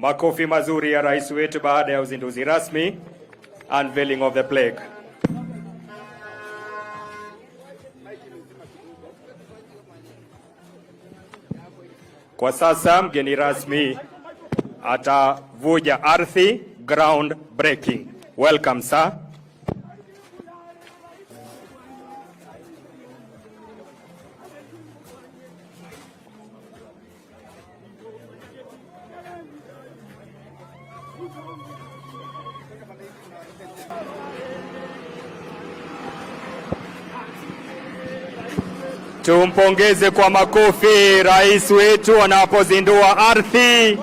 Makofi mazuri ya rais wetu baada ya uzinduzi rasmi, unveiling of the plaque. Kwa sasa mgeni rasmi atavuja ardhi, ground breaking. Welcome, sir. Tumpongeze kwa makofi rais wetu anapozindua ardhi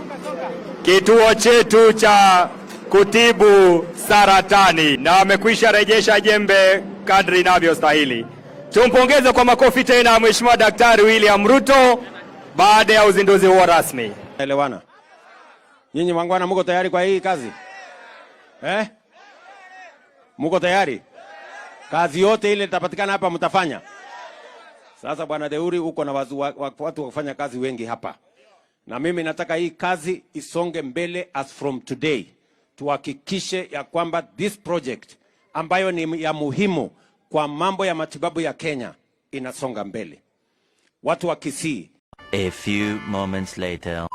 kituo chetu cha kutibu saratani, na amekwisha rejesha jembe kadri inavyostahili. Tumpongeze kwa makofi tena Mheshimiwa Daktari William Ruto baada ya uzinduzi huo rasmi. Elewana. Nyinyi wangwana, muko tayari kwa hii kazi eh? Muko tayari? Kazi yote ile itapatikana hapa mtafanya. Sasa Bwana Deuri, uko na watu wa kufanya kazi wengi hapa, na mimi nataka hii kazi isonge mbele as from today. Tuhakikishe ya kwamba this project ambayo ni ya muhimu kwa mambo ya matibabu ya Kenya inasonga mbele. Watu wa Kisii A few moments later.